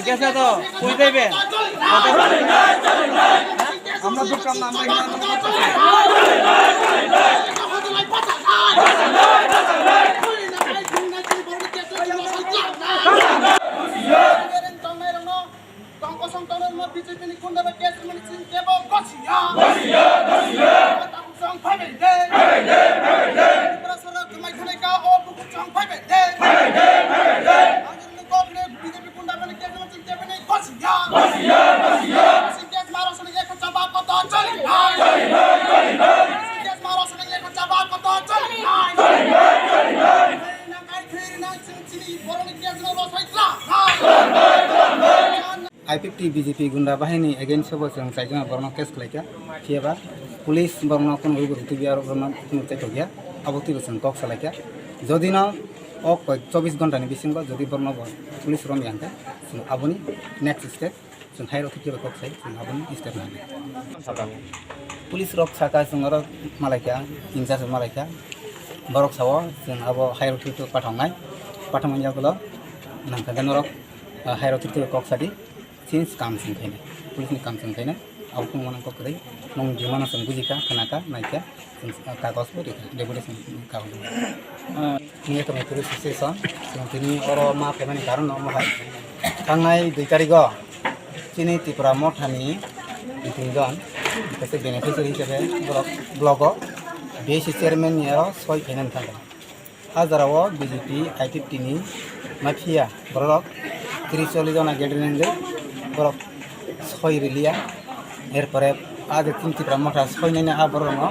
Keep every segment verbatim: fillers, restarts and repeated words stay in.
Gese to, koi debe. Amra dukkan na, amra iman. Tong kosong tong no B J P ni gunda bai case mani chini kebo gosiya. Gosiya, gosiya. Tamo song phai bai de. Phai bai de, phai bai de. Tripura sara kamai khane ka o buku song phai bai de. Phai bai de, phai bai de. Ang ni ko kre B J P gunda mani case mani chini kebo ni gosiya. Gosiya, gosiya. Sing case maro sini ek chaba koto chali nai. Chali nai, chali nai. Sing case maro sini ek chaba koto chali nai. Chali nai, chali nai. Nang kai khiri nang chini chini boroni case no rosai tla. I P F T B J P gunda bahini against o bo chwng chaijak borokno case khlaikha, phiya ba police borokno kunu rwgwi rwtwi ya, borokno kunu chaithokya, abo twibo chwng kok salaikha. Jodi no o koi chobbish ghonta ni bisingo jodi borokno bo police romya hwnkhe, chwng aboni next step chwng hai rok khe kok sai, chwng aboni step nangkha. Police rok saka chwng oro malaikha, in charge malaikha, borok sao chwng abo hai rok khe pathoknai, pathokmani yagulo nangkha norok, ah, hai rok khe kok sadi. Since kam chwng khainai, police ni kam chwng khainai, abo phung mano kok kwrwi, nwng jumano chwng bujikha, khnakha, naikha, chwng kagoj bo rikha, deputation kagoj bo. Nwng ekha police station, chwng tini oro ma phaimani karon no omo hai. Thangnai dui tarigo, chini Tipra Mothani tinjon, kaisa beneficiary hisabe borok blogo, B C chairman ni aro soi khainani thangkha. Hajara o B J P I P F T ni mafia borok Tris chollis jona gathering wngwi borok soi riliya. Erpore a je chini Tipra Motha soinani a borokno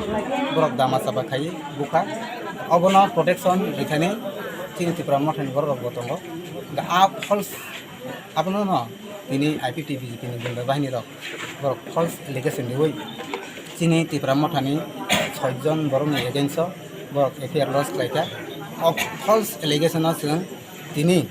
borok dama chapa khai bukha. Obono protection rikhaini chini Tipra Mothani borok rok bo tongo. A false abono no tini I P T B J P ni gunda bahini rok borok false allegation riwi chini Tipra Mothani soi jon borokni against o borok F I R lodge khlaikha. O false allegation o chwng tini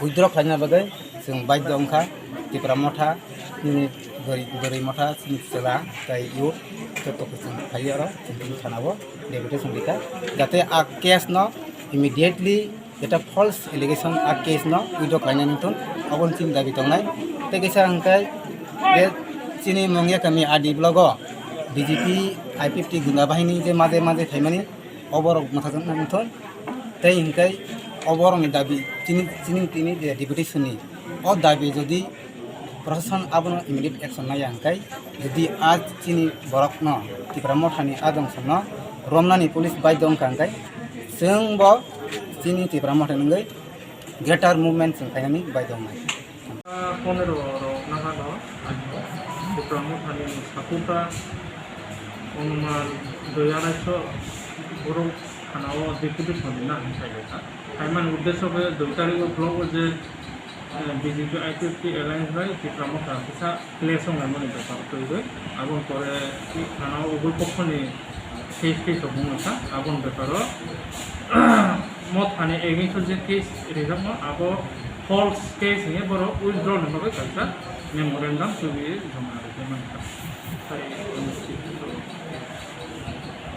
withdraw khlaina bagwi chwng baidhyo wngkha. Tipra Motha, nini Dori, Dori Motha, chini chwla tei youth joto khe chwng phaiwi oro chwng tini thana o deputation rikha, jate a case no immediately jeta false allegation a case no withdraw khlainani thun, obo chini dabi tongnai. Tei kisa hwnkhe be chini Mungya kami a D block o B J P I P T gunda bahini je maje maje phaimani oborok mwthajwknani thun. Tei hwnkhe oborokni dabi chini, chini tini je deputation ni o dabi jodi proshashan abono immediate action naiya hwnkhe, jodi a chini borokno Tipra Mothani a dongsono romnani police baidhyo wngkha hwnkhe, chwng bo chini Tipra Mothani wngwi greater movement chwng khainani baidhyo wngnai. Pondro rok nahano Tipra Mothani Sakuta Onuman dui arai so borok thana o deputation rina hinwi sai kha. Phaimani uddesho khe dui tarikh o block o je B J P I P F T alliance bai Tipra Motha kisa clash wnglaimani bepar twiwi. Aboni pore thana o ugul pokhoni case tei tongmung wngkha. Aboni beparo Mothani against o je case rijakma abo false case hinwi borok withdraw ni bagwi kaisa memorandum twiwi joma rijak mankha.